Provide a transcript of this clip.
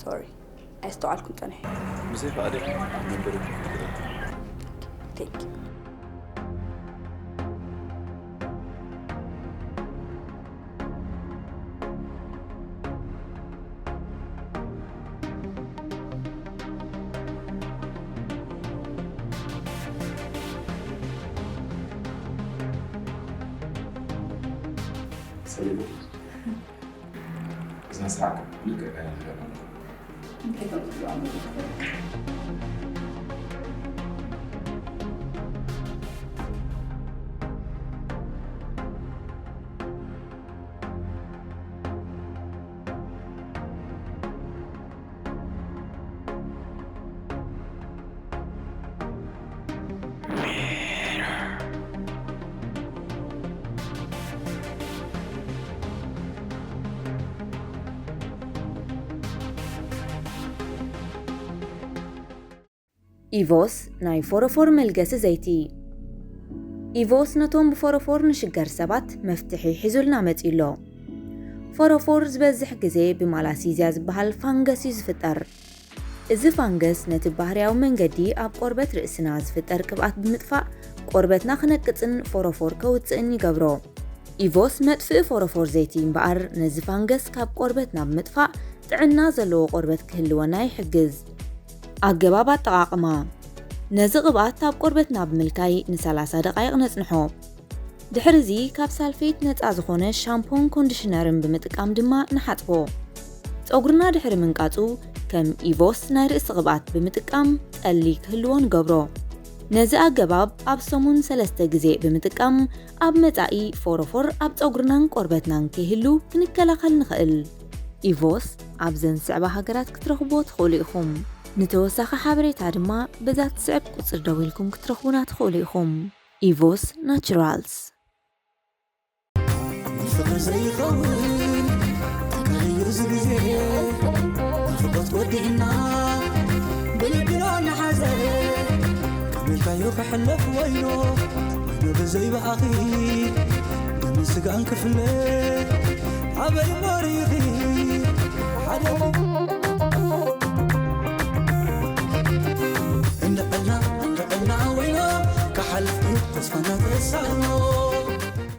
ሶሪ፣ ኣይስተውዓልኩን ጸኒሐ። ብዘይ ፍቓደይ ኣብ መንበሪ ክትነብሪ። Thank you። ሰሊሙ፣ እዛ ስራሕ ልክዕ ከይዳ ትረአ ኣለኹ። ኢቮስ ናይ ፎሮፎር መልገሲ ዘይቲ። ኢቮስ ነቶም ብፎሮፎር ንሽገር ሰባት መፍትሒ ሒዙልና መጺኡ ኣሎ። ፎሮፎር ዝበዝሕ ግዜ ብማላሲዝያ ዝበሃል ፋንገስ እዩ ዝፍጠር። እዚ ፋንገስ ነቲ ባህርያዊ መንገዲ ኣብ ቆርበት ርእስና ዝፍጠር ቅብኣት ብምጥፋእ ቆርበትና ክነቅጽን ፎሮፎር ከውጽእን ይገብሮ። ኢቮስ መጥፍኢ ፎሮፎር ዘይቲ እምበኣር ነዚ ፋንገስ ካብ ቆርበትና ብምጥፋእ ጥዕና ዘለዎ ቆርበት ክህልወና ይሕግዝ። ኣገባብ ኣጠቓቕማ። ነዚ ቅብኣት ኣብ ቆርበትና ብምልካይ ን30 ደቓይቕ ነጽንሖ። ድሕርዚ ካብ ሳልፌት ነጻ ዝኾነ ሻምፖን ኮንዲሽነርን ብምጥቃም ድማ ንሓጽቦ። ጸጉርና ድሕሪ ምንቃጹ ከም ኢቮስ ናይ ርእሲ ቅብኣት ብምጥቃም ጠሊ ክህልዎ ንገብሮ። ነዚ ኣገባብ ኣብ ሰሙን ሰለስተ ግዜ ብምጥቃም ኣብ መጻኢ ፎሮፎር ኣብ ጸጉርናን ቆርበትናን ከይህሉ ክንከላኸል ንኽእል። ኢቮስ ኣብዘን ዝስዕባ ሃገራት ክትረኽብዎ ትኽእሉ ኢኹም። ንተወሳኺ ሓበሬታ ድማ በዛ ትስዕብ ቁጽሪ ደዊልኩም ክትረኽቡና ትኽእሉ ኢኹም። ኢቮስ ናቹራልስ። ፍቕሪ ዘይኸውን ተቀይሩ እዚ ግዜ ናፍቆት ወዲእና ብልብና ንሓዘ ቀቢልካዮ ክሕለፍ ወይኖ ወይኖ ብዘይ ብኣኺ ደምን ስጋን ክፍለ ኣበይ እሞ ርኢኺ ሓደ